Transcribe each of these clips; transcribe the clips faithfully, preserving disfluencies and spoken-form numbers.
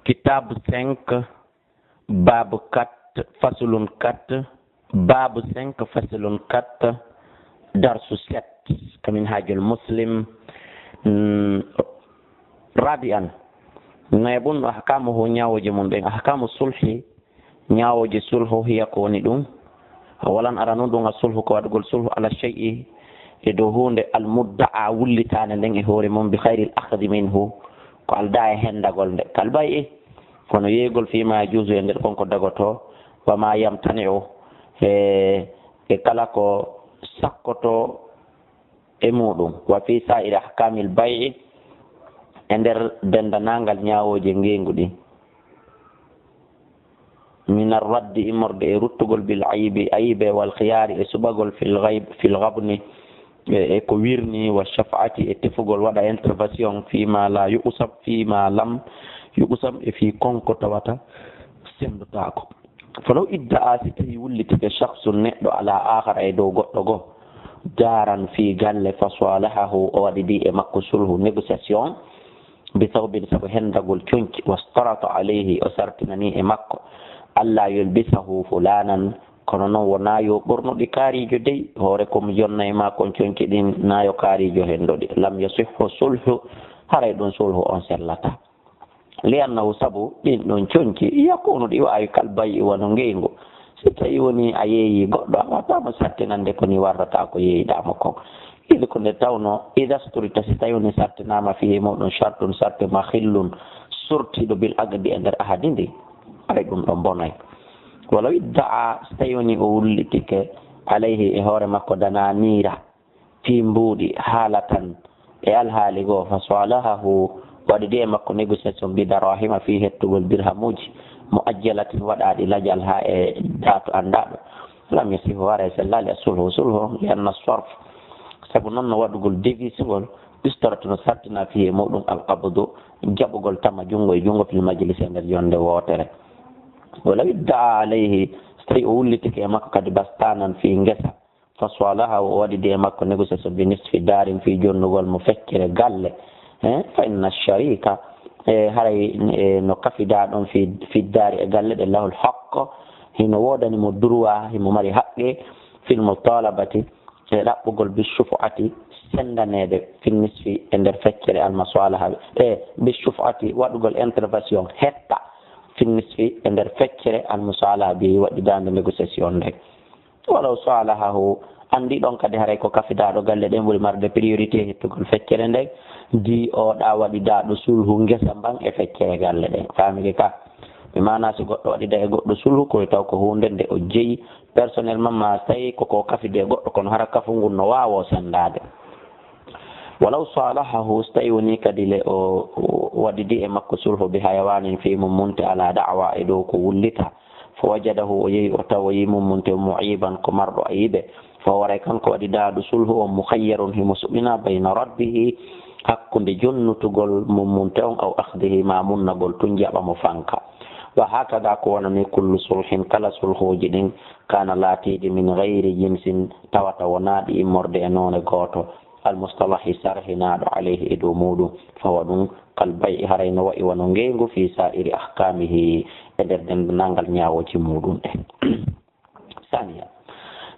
Kitab cinq, bab quatre, faslun quatre, bab cinq, faslun quatre, darsu sept, ka Minhajul Muslim. Mm, rabi'an, nayaɓun, ahkamuhu, ñaawooje mum ɗen, ahkamu sulhi, ñaawooje sulhu, hiya, ko woni ɗum, awalan, aranun ɗum, a sulhu, ko waɗugol sulhu, ala shay'i, e dow huunde, al mudda'a, wullitaande nden e hoore mum, bi khayril akhdi minhu, ko aldaa e hendagol nde, kal bay'i, kono yeeygol, fima yajuzu, e nder kon ko dagotoo, wa ma yamtani'u, e, e kala ko sakkotoo e muɗum, wa fi sa'iri ahkamil bay'i, e nder denndanangal ñaawooje ngeengu ɗin, min arraddi, immorde e ruttugol, bil aybi, aybe, wal khiyari, e suɓagol, fil ghaib, fil ghabni, e, e ko wirni, wa shaf'ati, e tefugol, waɗa intervention, fima la yuqsam, fima lam yuqsam, e fii kon ko tawata senndotaako. Falaw idda'a, si tawi wullitike, shakhsun, neɗɗo, ala akhara, e dow goɗɗo goo, daaran, fii galle, fa salahahu, o waɗidi e makko sulhu, négociation, bi thawbin, sabu hendagol conci, wastarata alayhi, o sartinani e makko, alla yulbisahu fulanan, kono noon wonaa yo ɓornuɗi kaariijo dey, hoore ko mi jonna e maa kon conci ɗin, naa yo kaariijo hendoɗi, lam yasihhu sulhu, haray ɗum sulhu on sellataa. Li annahu, sabu ɗin ɗon conci, yakunu, ɗi waawi, kal bay'i, wano ngeygu. Si tawi woni a yeeyi goɗɗo, a waɗataa mo sartinande ko ni warrata ko yeeyiɗaa mo kon. Id, ko nde tawno, ida sturita, si tawi woni sartinaama, fihi, muɗum, shartun, sarti, makhillun, sortiiɗo, bil aqdi, e nder ahadi ndi, aray ɗum ɗon bonay. Walaw idda'a, si tawi woni o wullitike, alayhi, e hoore makko, dananiira, fii mbuuɗi, haalatan, e alhaali goo, fa salahahu, waɗidi e makko négociation, bi darahima, fii hettugol dirhamuuji, muajjalatin, waɗaaɗi lajal haa e daatu anndaaɗo, lam yasihu, haray sellaali, as-sulhu, sulhu on, li anna sarf, sabu noon no waɗugol devise ngol, istaratu, no sartina, fii e muɗum, al qabdu, jaɓugol tama junngo e junngo, fil majlisi, e nder jonnde wootere. Walaw idda'a alayhi, so tawi o wullitike e makko kadi bastanan, fii ngesa, fa salahahu, o waɗidi e makko négociation, bi nisfi daarin, fii jonnugol mo feccere galle, eh, fa inna sharika, e haray, e no kafidaa ɗon, fii, fii daari, e galle ɗe, lahul haqq, hino woodani mo droit, himo mari haqqe, fil mutalabati, e ɗaɓɓugol, bi shuf'ati, senndaneede, fi nisfi, e nder feccere, al musalaha, e bi shuf'ati, waɗugol intervention, hetta, fi nisfi, e nder feccere, al musalaha, bi waɗidaande négociation nden. Walaw salahahu, anndi ɗon kadi haray ko kafidaaɗo galle ɗen ɓuri marde priorité hettugol feccere nden, di o ɗa waɗidaaɗo sulhu ngesa mban e feccere galle ɗen. Faamike ka? Mi maana si goɗɗo waɗida e goɗɗo sulhu, ko taw ko huunde nde o jeyi personnellement, ma tawi ko ko kafide e goɗɗo, kono hara kafu ngun no waawo senndaade. Walaw salahahu, so tawi woni kadi le o, o waɗidi e makko sulhu, bi hayawanin, fii mum munte, ala da'wa, e dow ko wullita, fa wajadahu, o yehi o tawoyi mum munte mu'iban, ko marɗo ayibe, fa waray kanko waɗidaaɗo sulhu on, mukhayyarun, himo suɓina, bayna raddihi, hakkunde jonnutugol mum munte on, aw akhdihi, ma munnagol tun jaɓa mo fanka. Wa hakada, ko wano ni, kullu sulhin, kala sulhuuji ɗin, kana, laatiiɗi, min ghayri jinsin, tawata wonaaɗi immorde e noone gooto, al mustalahi, sarhinaaɗo, alayhi, e dow muuɗum, fa huwa, ɗum, kal bay'i, haray no wa'i wano ngeygu, fi sa'iri ahkamihi, e nder denndanangal ñaawooji muuɗum ɗen. Saniya,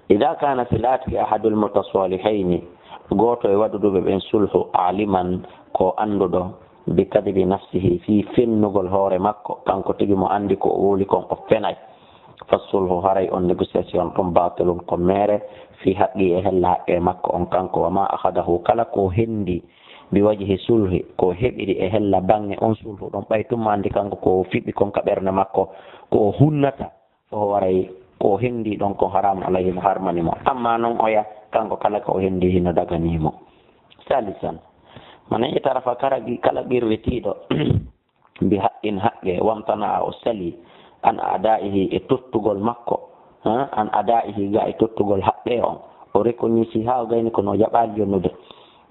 ida kana, si laatike, ahadul mutasalihayni, gooto e waɗuɗuɓe ɓen sulhu, aliman, ko annduɗo, bi kadibi nafsihi, fii fennugol hoore makko, kanko tigi mo anndi ko o wowli kon o fenay, fa sulhu, haray on négociation ɗum, batilun, ko meere, fii haqqi, e hella haqqe makko on kanko, wa ma akhadahu, kala ko o hendi, bi wajhi sulhi, ko o heɓiri e hella baŋŋe on sulhu ɗon, ɓay tun mo anndi kanko ko o fiɓi kon ka ɓernde makko, ko o hunnata, o waray ko o hendi ɗon ko haramu alayhi, no harmani mo. Amma non oya, kanko kala ko o hendi hino dagani mo. Salisan, mana e tarafa kala qi-, kala qirritiiɗo bi haqqin haqqe, wamtana'a, o sali, an ada'ihi, e tottugol makko, ha, an ada'ihi, ga e tottugol haqqe on, o reconnaît haa o gayni kono o jaɓaali jonnude,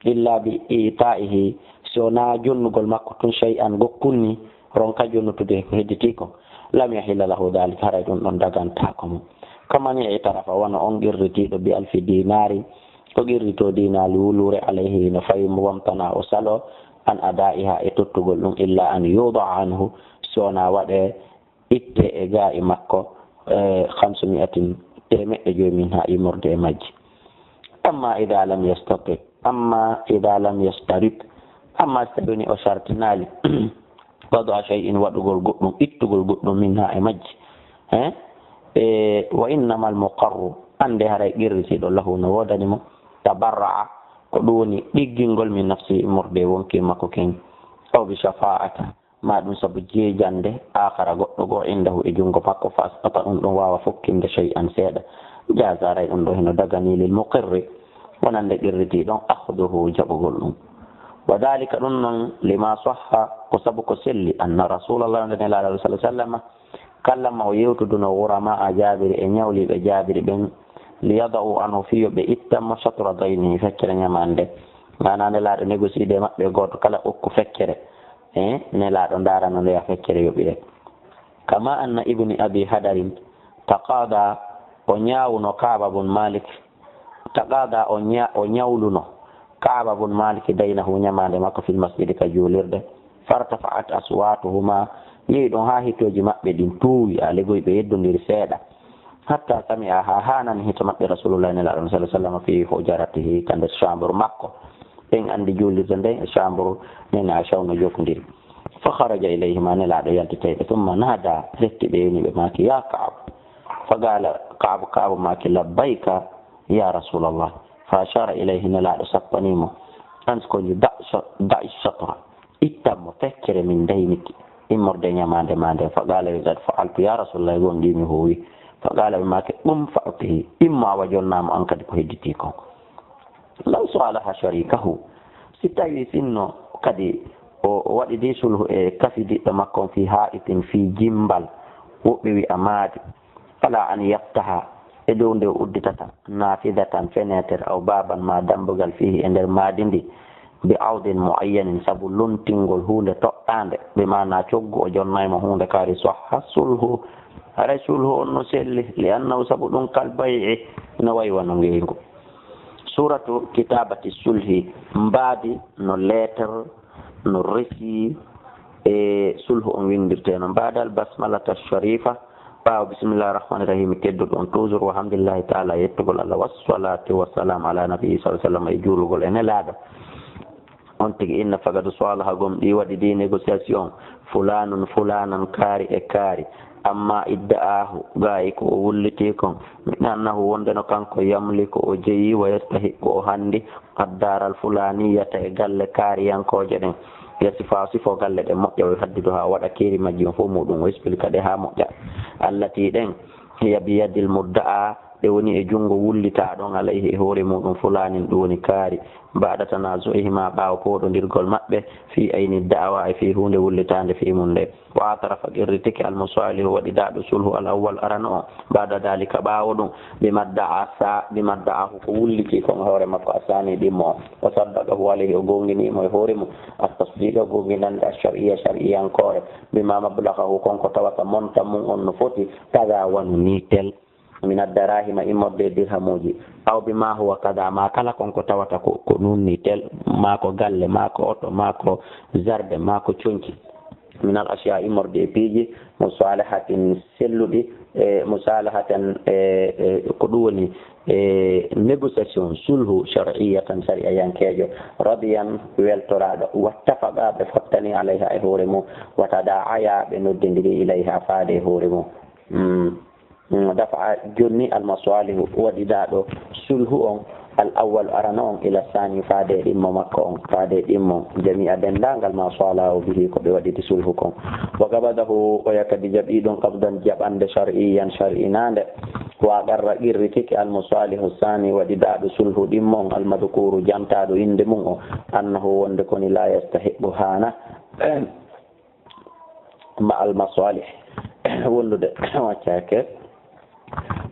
illa bi ita'ihi, si wonaa jonnugol makko tun, shay'an, gokkun ni, ronka jonnutude ko hedditi kon, lam yahilla lahu dhalik, haray ɗum ɗon dagantaako mo. Kaman e tarafa, wano on qirritiiɗo bi alfi dinari, o qirritoo dinaali wuluure, alayhi, no fawi mo, wamtana, o salo, an ada'iha, e tottugol ɗum, illa an yuda'a anhu, Sona waɗe itte e gaa e makko, e, خمسمائة, teemeɗɗe joyi, منها, immorde e majji. أما إذا لم يستطع، أما إذا لم يشترط, amma so tawi woni o sartinaali, وضع شيء, waɗugol goɗɗum, ittugol goɗɗum, منها, e majji, he? E, وإنما المقر, annde haray qirritiiɗo, له, no woodani mo, تبرع, ko ɗum woni ɗiggingol, من نفسه, immorde e wonkii makko ken, أو بشفاعة, ma ɗum sabu jeejannde, آخر, goɗɗo goo, عنده, e junngo makko, فأسقط, ɗum ɗon waawa fokkinde, شيئا, seeɗa, جاز, haray ɗum ɗo hino daganii, للمقر, wonande qirritiiɗo on, أخذه, jaɓugol ɗum. وذلك, ɗum non, لما صح, ko sabu ko selli, أن رسول الله, nde Nelaaɗo, صلى الله عليه وسلم, كلم, o yewtuduno, غرماء جابر, e ñawliiɓe Jaabiri ɓen, ليضعوا عنه, fii yo ɓe ittan mo, شطر دينه, feccere ñamaande. Maanaa Nelaaɗo négocier e maɓɓe, gooto kala okku feccere. E, Nelaaɗo ndaarano ndeya feccere yoɓi e. كما أن ابن أبي هدر تقاضى, o ñaawuno Kaaba bun Maalik, تقاضى, o ña-, o ñawluno Kaaba bun Maalik دينه, ñamaande makko, في المسجد, ka juulirde. فارتفعت أصواتهما, yehi ɗon haa hitooji maɓɓe ɗin tuuwi, a legoy ɓe yeddondiri seeɗa. حتى سمعها, haa nani hito maɓɓe, رسول الله, Nelaaɗo, صلى الله عليه وسلم, في حجرته, ka nder chambre makko. En anndi juulirde nden e chambre Nene Aysha no jokondiri. فخرج إليهما, Nelaaɗo yaltitay ɓe. ثم نادى, refti ɓe, yewi ɓe, maaki, يا كعب. فقال كعب, Kaabu maaki, لبيك يا رسول الله. فأشار إليه, Nelaaɗo sappanii mo, an ko, دع ش-, دع الشطر, ittan mo feccere, من دينك, immorde e ñamaande maa nden. فقال, قد فعلت يا رسول الله, gonɗii mi huuwi. فقال, ɓe maaki, قم فأعطه, immo awa jonnaa mo an kadi ko hedditii kon. لو صالح شريكه, si tawii sinno kadi o, o waɗidii sulhu e kafidiiɗo makko on, في حائط, fii jimmbal, woɓɓe wi'a maadi, على أن يفتح, e dow nde o udditata, نافذة, fenêtre, أو بابا, maa dambugal, فيه, e nder maadi ndi, بعوض معين, sabu lontingol huunde toɗɗaande, bi maanaa coggu, o jonnay mo huunde kaari, صح الصلح, haray sulhu on no selli, لأنه, sabu ɗum, كالبيع, no wayi wano ngeygu. Suuratu kitaabati sulhi, mbaadi no lettre, no récit, e sulhu on winndirtee no. بعد البسملة الشريفة, ɓaawo bismillaahi rahmaani rahiim tedduɗo on, toujours, والحمد لله تعالى, yettugol Allah, والصلاة والسلام على النبي صلى الله عليه وسلم, e juulugol e Nelaaɗo. On tigi, إن, fagadu, صالح, gomɗii, waɗidii négociation, فلان فلانا, kaari e kaari, أما ادعاه, gaa e ko o wullitii kon, من أنه, wonde no kanko, يملك, o jeyii, ويستحق, o hanndi, الدار الفلانية, e galle kaariyankooje ɗen, e sifaa, sifoo galle ɗen, moƴƴa, ويحددها, o waɗa keeri majji on fof muɗum, ويسبل, ka ɗe haa moƴƴa, التي, ɗen, هي بيد المدعى, ɗe woni e junngo wullitaaɗo on, عليه, e hoore muɗum, فلان, ɗum woni kaari, بعد تنازعهما, ɓaawo pooɗondirgol maɓɓe, في عين الدعوى, e fii huunde wullitaande fii mum nde. واعترف, qirritike, المصالح, waɗidaaɗo sulhu, الأول, arano on, بعد ذلك, ɓaawo ɗum, بما ادعى الثا-, بما ادعاه, ko wullitii kon e hoore makko, الثاني, ɗimmo on, وصدقه عليه, o goonginii mo e hoore mum, التصديق, goonginande, الشرعي, shar'iyankoore, بما مبلغه, kon ko tawata montant mum on no foti, كذا, wano nii tel, من الدراهم, immorde e dirhamuuji, أو بما هو كذا, maa kala kon ko tawata ko, ko nun nii tel, maa ko galle, maa ko oto, maa ko jardin, maa ko conci, من الأشياء, immorde e piiji, مصالحة, selluɗi, e, مصالحة, e, e, ko ɗum woni, e, négociation, sulhu, شرعية, sariyayankeejo, رضيا, weltoraaɗo, واتفقا, ɓe fottani, عليها, e hoore mum, وتداعيا, ɓe noddindiri, إليها, faade e hoore mum. Mm. Mm, دفع, jonni, المصالح, waɗidaaɗo sulhu on, الأول, arano on, إلى الثاني, faade e ɗimmo makko on, faade e ɗimmo, جميع, denndaangal, ما صالحاه به, ko ɓe waɗidi sulhu kon. وقبضه, oya kadi jaɓi ɗum, قبضا, jaɓande, شرعيا, shar'inaande. وأقر, qirritike, المصالح الثاني, waɗidaaɗo sulhu ɗimmo on, المذكور, jantaaɗo innde mum o, أنه, wonde ko ni, لا يستحق, haana, مع المصالح, wondude, waccaake,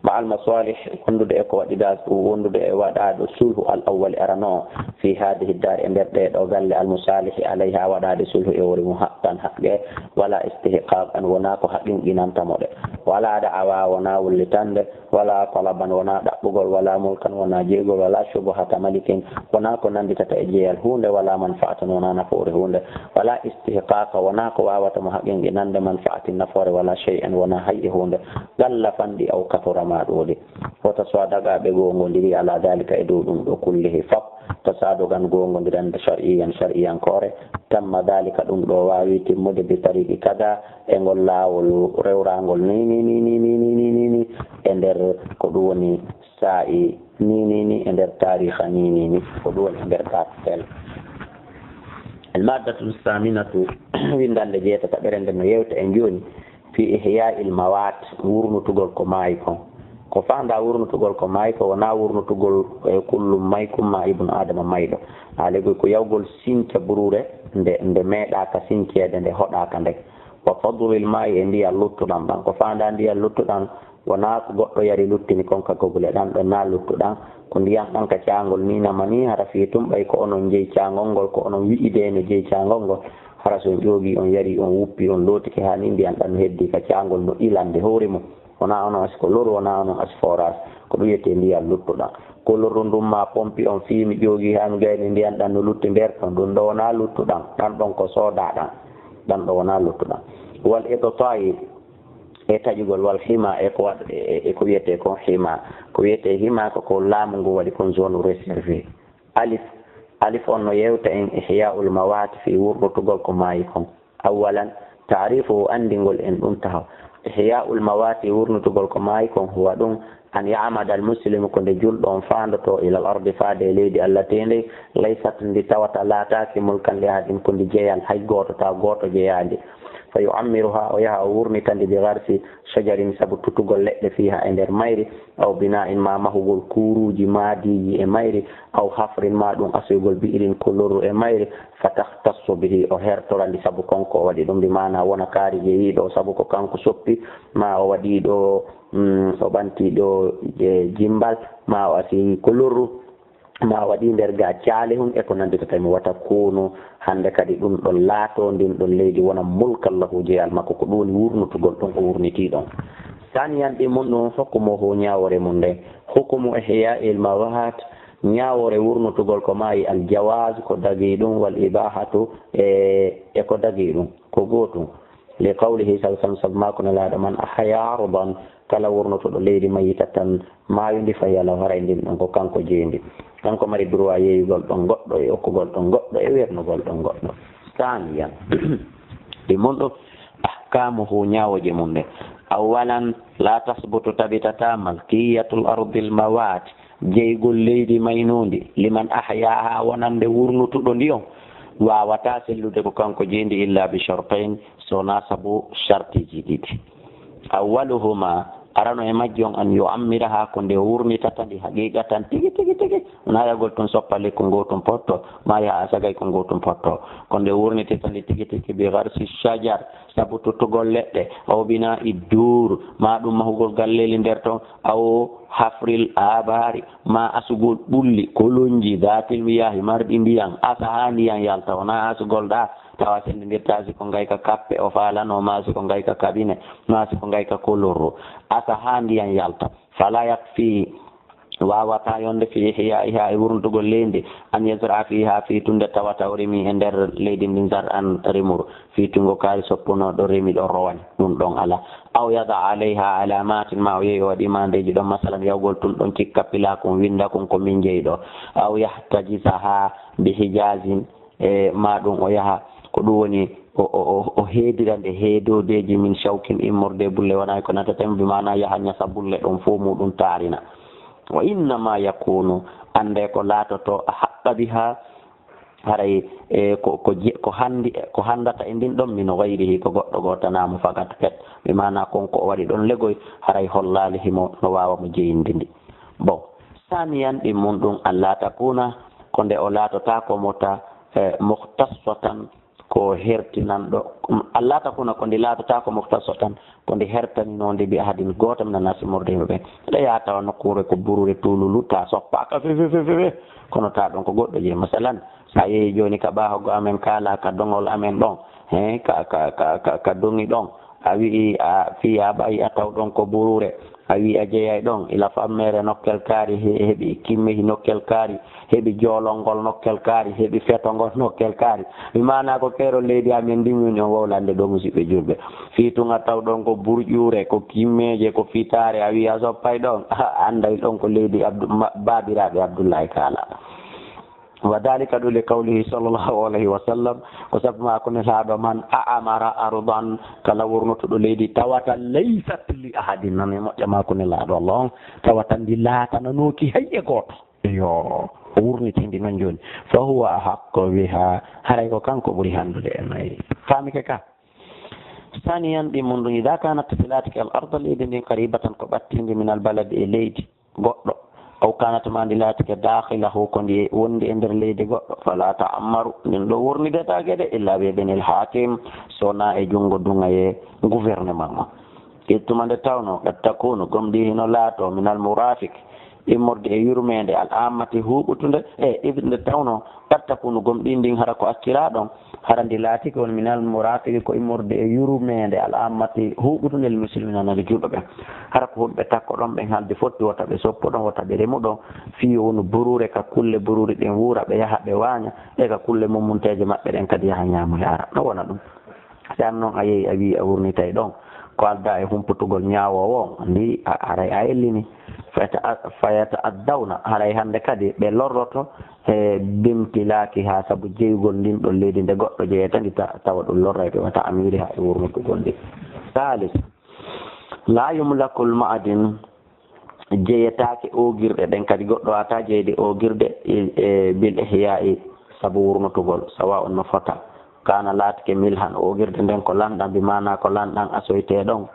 مع المصالح, wondude e ko waɗidaa, wondude e waɗaaɗo sulhu, الأول, arano on, في هذه الدار, e nder ɗee ɗoo galle, المصالح عليها, waɗaade sulhu e hoore mum, حقا, haqqe, ولا استحقاقا, wonaa ko haqinqinanta mo ɗe, ولا دعوى, wonaa wullitande, ولا طلبا, wonaa ɗaɓɓugol, ولا ملكا, wonaa jeyugol, ولا شبهة ملك, wonaa ko nannditata e jeyal huunde, ولا منفعة, wonaa nafoore huunde, ولا استحقاقا, wonaa ko waawata mo haqinqinande, منفعة, nafoore, ولا شيئا, wonaa hay e huunde, قل, fanɗi, أو كثر, maa ɗuuɗi. وتصادقا, ɓe goongondiri, على ذلك, e dow ɗum ɗoo, كله, fop, تصادقا, goongondirande, شرعيا, sariyankoore, تم ذلك, ɗum ɗoo waawi timmude, بطريق كذا, e ngol laawol rewraangol ni, ni, ni, ni, e nder ko ɗum woni saa'i ni, ni, ni, e nder taariikha ni, ni, ni, ko ɗum woni e nder batel. المادة الثامنة, winndannde jeetataɓere nden no yewta en jooni, في إحياء الموات, wurnutugol ko maayi kon. Ko faandaa wurnutugol ko maayi kon, wonaa wurnutugol, eh, كل ميت, maa ابن آدم mayɗo. Haa leydi ko yawgol sinca buruure nde, nde meeɗaaka sinceede, nde hoɗaaka nden. وفضل الماء, e ndiyan luttuɗan ɗan. Ko faandaa ndiyan luttuɗan, wonaa ko goɗɗo yari luttini kon ka gobule ɗan ɗon, naa luttuɗan. Ko ndiyan ɗan ka caangol ni nama ni, hara fii tun ɓay ko onon jeyi caangol ngol, ko onon wi'idee no jeyi caangol ngol. Hara si on ƴoogii, on yarii, on wuppii, on lootike haa ni, ndiyan ɗan no heddii ka caangol, no ilande hoore mum. Wonaa onon asi ko loru, wonaa onon asi forage. Ko ɗum wiyetee ndiyan luttuɗan. Ko loru ndun maa pompi, on fii mi ƴoogii haa mi gayni ndiyan ɗan no lutti nder ton. Ɗun ɗoo wonaa luttuɗan. Ɗan ɗon ko soodaa ɗan. Ɗan ɗoo wonaa luttuɗan. والإطفاء, e taƴugol, والحمى, e ko waɗ-, e, e, e ko wiyetee kon hima. Ko wiyetee hima ko, ko laamu ngun waɗi kon zone réservé. Alif, alif on no yewta en إحياء الموات, fii wurnutugol ko maayi kon. أولا, تعريفه, anndingol en ɗum taho. إحياء الموات, wurnutugol ko maayi kon, هو ɗum, أن يعمد المسلم, ko nde julɗo on faandotoo, إلى الأرض, faade e leydi Alla tee ndin, ليست, ndi tawata, laataaki, ملكا لأحد, ko ndi jeyal hay gooto, tawa gooto jeyaa ndi. فيعمرها, o yaha o wurnita ndi, بغرس شجر, sabu tutugol leɗɗe, فيها, e nder mayri, أو بناء, maa mahugol kuuruuji, maadiiji e mayri, أو حفر, maa ɗum asugol, بئر, ko lorru e mayri, فتختص به, o hertora ndi sabu kanko o waɗi ɗum, bi maanaa wona kaari jeyiiɗo sabu ko kanko soppi, maa o waɗii ɗoo, mm, o ɓantii ɗoo, e, jimmbal, maa o asii ko lorru, maa o waɗii nder gaa caale hun e ko nannditata e mum. وتكون, hannde kadi ɗum ɗon laatoo, ndin ɗon leydi wona, ملكا له, jeyal makko, ko ɗum woni wurnutugol ɗon o wurnitii ɗon. ثانيا, ɗimmun ɗum, حكمه, ñaawoore mum nden. حكم إحياء الموات, ñaawoore wurnutugol ko maayi, الجواز, ko dagii ɗum, والإباحة, e, e ko dagii ɗum, ko gootum. لقوله صلى الله عليه وسلم, sabu maako Nelaaɗo, من أحيا أرضا, kala wurnutuɗo leydi, ميتة, maayundi, فهي له, haray ndin ɗon ko kanko jeyi ndi. Kanko mari droit yeeyugol ɗon goɗɗo, e okkugol ɗon goɗɗo, e wernugol ɗon goɗɗo. ثانيا, ɗimmun ɗum, أحكامه, ñaawooje mum ɗen. أولا, لا تثبت, tabitataa, ملكية الأرض الموات, jeygol leydi maynoondi, لمن أحياها, wonande wurnutuɗo ndi on, waawataa sellude ko kanko jeyi ndi, إلا بشرطين, so wonaa sabu sartiiji ɗiɗi. أولهما, arano e majji on, أن يعمرها, ko nde o wurnitata ndi, حقيقة, tigi, tigi, tigi. Wonaa yahgol tun soppa lekku ngootum potto, maa yaha asagay ko ngootum potto. Ko nde wurnitata ndi tigi, tigi, بغرس شجر, sabu tutugol leɗɗe, أو بناء دور, maa ɗum mahugol galleeli nder ton, أو حفر الآبار, maa asugol ɓulli, kolonji, ذات المياه, marɗi ndiyan, asa haa ndiyan yalta, wonaa asugol ɗaa, tawa senndindirtaa si ko ngayka kappe o faalanoo, maa si ko ngayka kabine, maa si ko ngayka ko lorru, asa haa ndiyan yalta. فلا يكفي, waawataa yonde, في إحيائها, e wurnutugol leydi, أن يزرع فيها, fii tun nde tawata o remii e nder leydi ndin, زرعا, remuru, fii tun ko kaari soppunooɗo remi ɗon rowani, ɗum ɗon alaa. أو يضع عليها علامات, maa o yehi o waɗi maandeeji ɗon, masalan, yahgol tun ɗon cikka pilakun, winnda kun ko min jeyi ɗoo. أو يحتجزها بحجاز, e maa ɗum o yaha, ko ɗum woni o, o, o, o heedira nde heedoodeeji, من شوك, immorde e bulle, wonaa ko natata e mum, bi maanaa yaha ñasa bulle ɗon fow muuɗum taarina. وإنما يكون, anndee ko laatotoo, أحق بها, haray, e, ko, ko je-, ko hanndi, ko hanndata e ndin ɗon, من غيره, ko goɗɗo gooto tanaa mo, فقط, pet, bi maanaa kon ko o waɗi ɗon legoy, haray hollaali himo no waawa mo jeyinde ndi. Bon, ثانيا, ɗimmun ɗum, ألا تكون, ko nde o laatotaako, مت-, e, مختصة, ko hertinanɗo. Alla takuna ko ndi laatata ko muktaso tan, ko ndi hertaninoo ndi bi ahadin gooto min annaasi morde yimɓe ɓen. Eɗa yaha tawa nokkuure ko buruure tuululu, ta soppaaka fefe fefe fefe. Kono ta ɗon ko goɗɗo jeyi. Masalan, sa yehi jooni ka ɓaahogo amen kaala ka doŋol amen ɗon, he, ka, ka, ka, ka, ka doŋi ɗon, a wi'i a fii a ɓayi a taw ɗon ko buruure, a wi'i a jeyay ɗon, ila fammeere nokkel kaari, he-, heɓi kimmehi nokkel kaari, heɓi joolol ngol nokkel kaari, heɓi feto ngol nokkel kaari. Mi maana ko keerol leydi amen ndin woni on wowlande ɗo, musiɓɓe julɓe. Fii tun a taw ɗon ko burƴuure, ko kimmeeje, ko fitaare, a wi'i a soppay ɗon, a anday ɗon ko leydi Abdu-, ma-, baabiraaɓe Abdullahi kaala. Wa dhalika ɗum li qawlihi sallallahu alayhi wa sallam, ko sabu maa ko nelaaɗo man a'mara ardan, kala wurnutuɗo leydi tawata laysat li ahadin, nani moƴƴa maa ko nelaaɗo Allah on, tawata ndi laatananooki hay e gooto. Yo, o wurniti ndi non jooni. Fa huwa ahaqqu biha, haray ko kanko ɓuri hanndude e mayri. Faamike ka? Saniyan, ɗi mun ɗum, ida kanat, si laatike al arda, leydi ndin, qaribatan, ko ɓattindi, min al baladi, e leydi goɗɗo, aw kanat, ma ndi laatike, dakhilahu, ko ndi wondi e nder leydi goɗɗo, fala ta'ammaru, ndin ɗo wurnidetaake de, illa bi idnil hakim, so na e junngo duŋayee gouvernement on. Id, tuma nde tawnoo, qad takunu, gomɗii hino laatoo, min al murafiq, immorde e yurmeende, al ammati, huuɓutunde, e id, nde tawnoo, qad takunu, gomɗii ndin hara ko acciraaɗon, hara ndi laatike on min al murafiqi, ko immorde e yurmeende, al ammati, huuɓutunde, lil muslimina, nani julɓe ɓen. Hara ko huɗo ɓe takkoɗon ɓen halde fotti, wota ɓe soppoɗon, wota ɓe remuɗon, fii yo wonu buruure ka kulle buruure ɗen wuura, ɓe yaha ɓe waaña, e ka kulle mummunteeje maɓɓe ɗen kadi yaha ñaamo yaara. No wona ɗum. Si an non a yehi a wi'i a wurnitay ɗon, ko aldaa e humputugol ñaawoowo on, ndi a, haray a ellini. Fayata-, fayata'addawna, haray hannde kadi ɓe lorroto, e bimtilaakihaa, sabu jeyugol ndin ɗon leydi nde goɗɗo jeyata ndi, ta-, tawa ɗum lorray ɓe, wa ta'miirihaa, e wurnutugol ndi. Saalis, laa yumlakul ma'adin, jeyetaake oogirɗe ɗen kadi, goɗɗo waawataa jeyde oogirde e, e bil ihyaa'i, sabu wurnutugol, sawa'un, no fota. Kaana, laatike, milhan, oogirde nden ko lanɗan, bi maanaa ko lanɗan asoytee ɗon,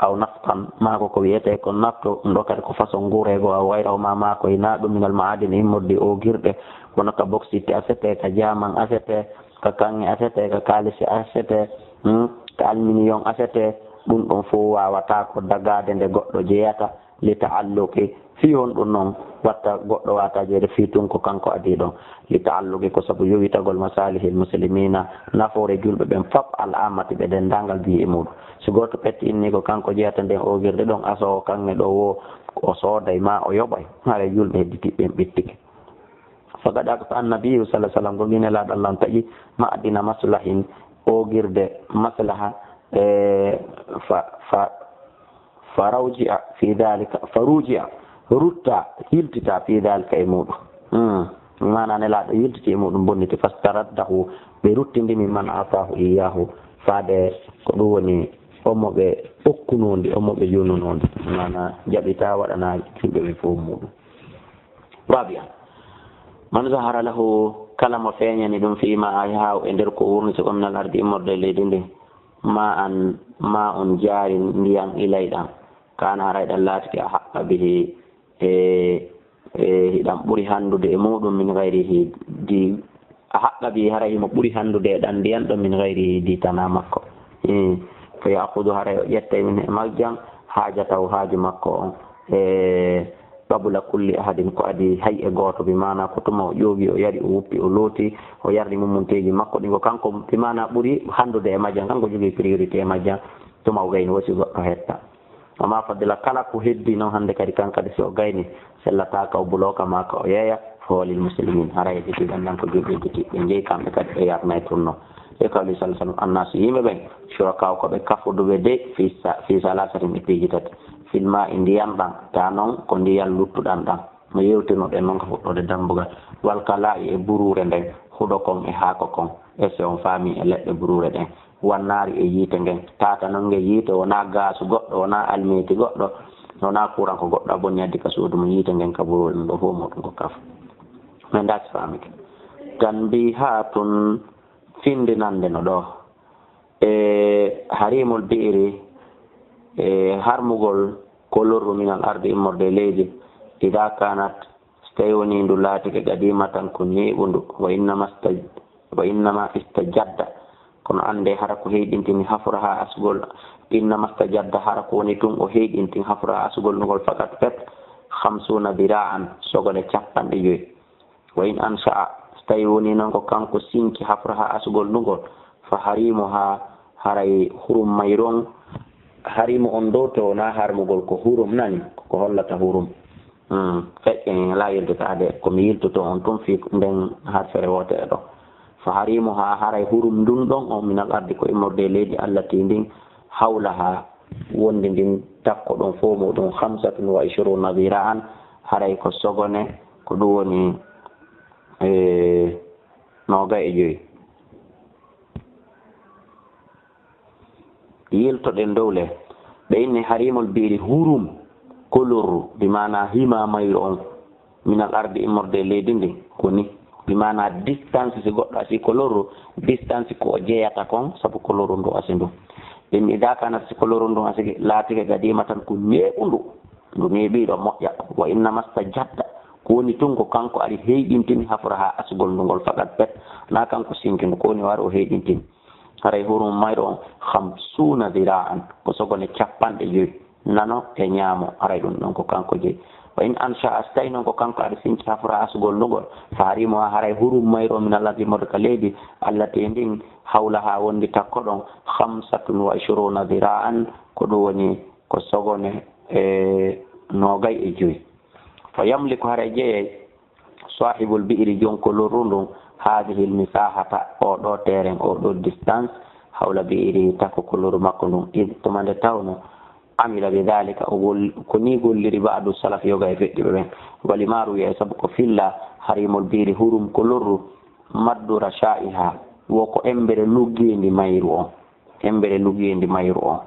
aw naftan, maa ko ko wi'etee ko naftu, ɗum ɗo kadi ko façon nguureego, aw gayrahumaa, maa ko hinaa ɗum, minal ma'aadini, immorde e oogirɗe, kono ka boksit asetee, ka jaaman asetee, ka kaŋŋe asetee, ka kaalisi asetee, hmm, ka alminiyon asetee, ɗum ɗon fow waawataa ko dagaade nde goɗɗo jeyata, li ta'alluqi, fii honɗum non watta goɗɗo waawataa jeyde fii tun ko kanko adii ɗon? Li ta'alluqi, ko sabu yowitagol masalihil muslimina, nafoore julɓe ɓen fop, al ammati, ɓe denndaangal, bii, e muuɗum. Si gooto petti inni ko kanko jeyata nden oogirde ɗon, asoowo kaŋŋe ɗoo woo, o sooday maa o yoɓay, haray julɓe hedditiiɓe ɓen ɓittike. Faqad aqta annabiyyu sallallahu alaihi wasallam, gomɗii Nelaaɗo Allah on taƴi ma'dina maslahin, oogirde maslaha, e fa, fa, fa rawji'a fi dhalika, fa ruji'a, rutta, yiltita, fi dhalika, e muuɗum. Hmm. Maanaa Nelaaɗo yiltiti e muuɗum, bonniti, fastaraddahu, ɓe ruttindi, mimman a'tahu iyyahu, faade ko ɗum woni on mo ɓe okkunoo ndi, on mo ɓe yonunoo ndi. Maanaa jaɓitaa waɗanaa julɓe ɓe fow muuɗum. Rabi'an, man zahara lahu, kala mo feeñani ɗum, fii ma ahyaahu, e nder ko wurniti o, minal ardi, immorde e leydi ndin, ma'an, ma'un, jaarin, ndiyan, ilayɗan, kaana, haray ɗan laatike, ahaqqa bihi, e, e hiɗan ɓuri hanndude e muuɗum, min gayrihi, di, ahaqqa bihi, haray himo ɓuri hanndude e ɗan ndiyan ɗon, min gayrihi, di tanaa makko. Hmm. Fa ya'khudhu, haray o ƴettay, min, e majjan, haajatahu, haaju makko on, e qabla kulli ahadin, ko adii hay e gooto, bi maanaa ko tuma o ƴoogi, o yari, o woppi, o looti, o yarni mummunteeji makko ɗin, ko kanko, bi maanaa ɓuri hanndude e majjan, kanko jogii priorité e majjan, tuma o gayni, woo si goɗɗo hetta. Wa ma fadila, kala ko heddii non hannde kadi, kan kadi si o gayni, sellataaka o bulooka maa ka o yeeya, fa huwa lil muslimin, haray hedditiiɗan ɗan ko julɓe hedditiiɓe, ɓe jeyi kamɓe kadi ɓe yarnay tun non. E qawli sallallahu alaihi wasallam, annaasu, yimɓe ɓen, shuraka'u, ko ɓe kafuduɓe de, fi sa-, fi salaasatin, e piiji tati, fil maa'i, ndiyan ɗan, taa non ko ndiyan luttuɗan ɗan, no yewtirnoɗen non ka fuɗɗoode dambugal, wal kalaa'i, e buruure nden, huɗo kon e haako kon, est-ce que on faamii, e leɗɗe buruure ɗen, wan naari, e yiite ngen, taa ka non nge yiite, wonaa gaasu goɗɗo, wonaa almiiti goɗɗo, wonaa kuran ko goɗɗo a bonni addi ka suudu mum, yiite ngen ka buruure ɗum ɗo fow muuɗum ko kafu. Men daaki faamike. Tanbihatun, findinande no ɗoo. E harimul bi'ri, e harmugol ko lorru minal ardi immorde e leydi, ida kanat, so tawi woni ndu laatike qadimatan ko neeɓundu, wa innama sta-, wa innama istajadda, Kono annde hara ko heyɗintini hafraha asgol, innama stajadda, hara ko woni tun o heyɗintin hafraha asgol ndugol fakat pet, khamsuna dira'an, sogone capanɗe joyi. Wa in ansha'a, so tawi woni noon ko kanko sinki hafraha asgol ndugol, fa harimuha, haray hurum mayru on, harimu on ɗo to wona harmugol ko hurum nani, ko hollata hurum. Hmm, feƴƴe en alaa yiltitaade, ko mi yiltoto on tun fii nden harfere wootere ɗo. Fa harimuha, haray hurum ndun ɗon on minal ardi ko immorde e leydi allati ndin hawlaha wondi ndin takko ɗon fof muɗum khamsatun wa ishruna dira'an, haray ko sogone, ko ɗum woni, e, noogay e joyi. Yiltoɗen dow le. Ɓe inni harimul bi'ri hurum ko lorru, bi maana hima mayru on, minal ardi immorde e leydi ndin, ko ni. Bi maana distance, si goɗɗo asi ko lorru, distance ko o jeyata kon, sabu ko lorru ndu asi ndu. Ɓe inni idaa kanat, si ko lorru ndun asi laatike gadimatan ko neeɓundu, ndu neeɓiiɗo moƴƴa. Wa innama stajadda, ko woni tun ko kanko ari heyɗintini hafraha asgol ndugol fakat pet, na kanko sinki ndu, ko woni o ari o heyɗintini. Haray hurum mayru on khamsuna dira'an, ko sogone capanɗe joyi, nano e ñaamo, haray ɗum ɗon ko kanko jeyi. Wa in ansha'a, so tawi noon ko kanko ari sinki hafraha asgol ndugol, fa harimuha, haray hurum mayru on minal ardi immorde ka leydi, allati ndin hawlaha wondi takko ɗon, khamsatun wa ishruna dira'an, ko ɗum woni ko sogone e noogay e joyi. Fa yamliku, haray jeyay, sahibul bi'ri, jon ko lorru ndun, hadihil misahata, oo ɗoo terrain, oo ɗoo distance, hawla bi'ri, takko ko lorru makko ndun, id, tuma nde tawno, amila bi dhalika, o gol-, ko ni golliri ba'du salaf, yoga e feƴƴuɓe ɓen. Wa lima ruwiya, e sabu ko filla, harimul bi'ri, hurum ko lorru, maddu rasha'iha, wo ko embere luggeendi mayru on. Embere luggeendi mayru on.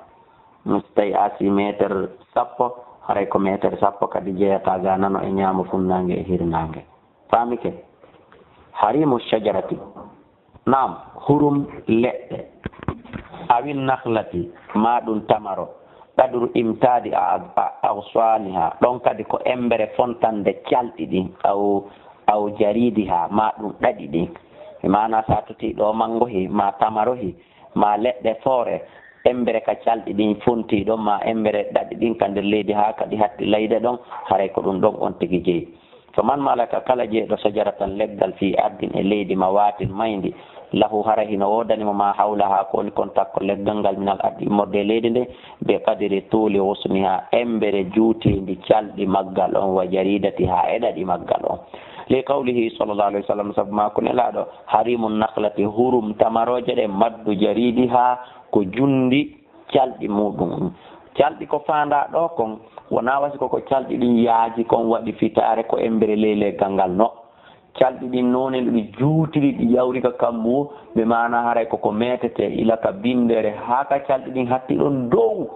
So tawi a si meeter sappo, haray ko meeter sappo kadi jeyata ga nano e ñaamo funnaange e hirnaange. Faamike? Harimu shajarati. Naam, hurum leɗɗe. Awin nakhlati, ma ɗum tamaro. Qadru imtadi a, a, aghsaniha. Ɗon kadi ko embere fontande calɗi ɗin. Aw, aw jaridiha, ma ɗum ɗaɗi ɗin. Maana sa tuti ɗo mangohi, ma tamarohi, ma leɗɗe foore, embere ka calɗi ɗin fonti ɗon, ma embere ɗaɗi ɗin ka nder leydi, haa kadi hatti layde ɗon, haray ko ɗum ɗon on tigi jeyi. Faman malaka, kala jeyɗo shajaratan, leggal, fi ardin, e leydi, mawatin, mayndi, lahu, hara hino woodani mo, ma hawlaha, ko woni kon takko leggal ngal, minal ardi, immorde e leydi ndin, bi qadri tuli ghusniha, embere juuteendi calɗi maggal on, wa jaridatiha, e ɗaɗi maggal on. Li qawlihi sallallahu alayhi wa sallam, sabu maa ko Nelaaɗo, harimu nakhlati, hurum tamarooje ɗe, maddu jaridiha, ko junndi calɗi muuɗum. Calɗi ko faandaa ɗoo kon, wonaa wa si ko ko calɗi ɗin yaaji kon waɗi fitaare ko embere ley leggal ngal, no. Calɗi ɗin noone no ɗi juutiri, ɗi yawri ka kammu, bi maana haray ko ko meetetee ila ka binndere haa ka calɗi ɗin hatti ɗon dow.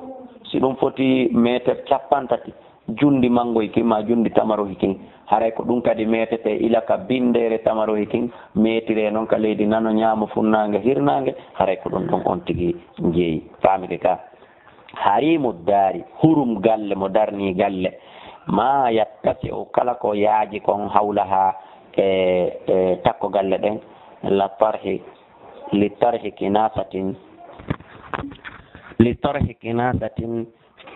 Si ɗum foti meeter cappanɗe tati, junndi manngohi kin maa junndi tamarohi kin, haray ko ɗum kadi meetetee ila ka binndere tamarohi kin, meetiree non ka leydi nano, ñaamo, funnaange, hirnaange, haray ko ɗum ɗon on tigi jeyi. Faamike ka? Harimu daari, hurum galle, mo darnii galle, ma yattasi'u, kala ko yaaji kon, hawlaha, e, e takko galle ɗen, la tarhi, li tarhi kinasatin, li tarhi kinasatin,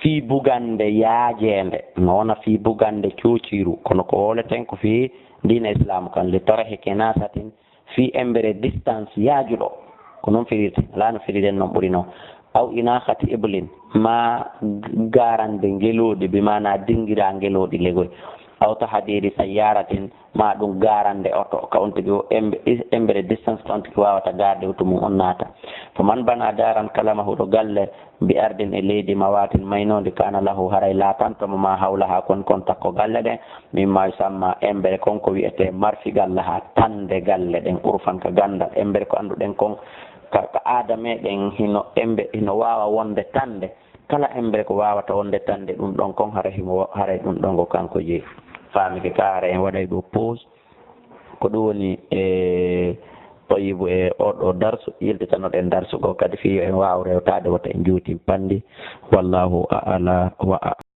fii bugannde yaajeende, no wona fii bugannde coociiru, kono ko wowleten ko fii diina Islaamu kan, li tarhi kinasatin, fii embere distance yaajuɗo, ko non firirte, alaa no firiden non ɓuri non. Aw inakhati iblin, ma garande ngelooɗi, bi maana dingira ngelooɗi legoy. Aw tahdiri sayyaratin, ma ɗum garande oto, ka on tigi o embe-, embere distance ka on tigi waawata garde oto mum on naata. Faman bana daran, kala mahuɗo galle, bi ardin, e leydi, mawatin, maynoondi, kana lahu, haray laatanto mo, ma hawlaha, kon kon takko galle ɗen, mimma yusamma, embere kon ko wi'etee marfigal laha, tande galle ɗen, urfan, ka ganndal, embere ko annduɗen kon ka, ka aada meɗen, hino embe-, hino waawa wonde tande, kala embere ko waawata wonde tande ɗum ɗon kon, haray himo, haray ɗum ɗon ko kanko jeyi. Faamike ka? Haray en waɗay ɗo pause. Ko ɗum woni, e, Tayibu, e oɗo darsu, yiltitanoɗen darsu goo kadi fii yo en waaw rewtaade, wota en juutin panndi. Wallahu a'la wa a'lam.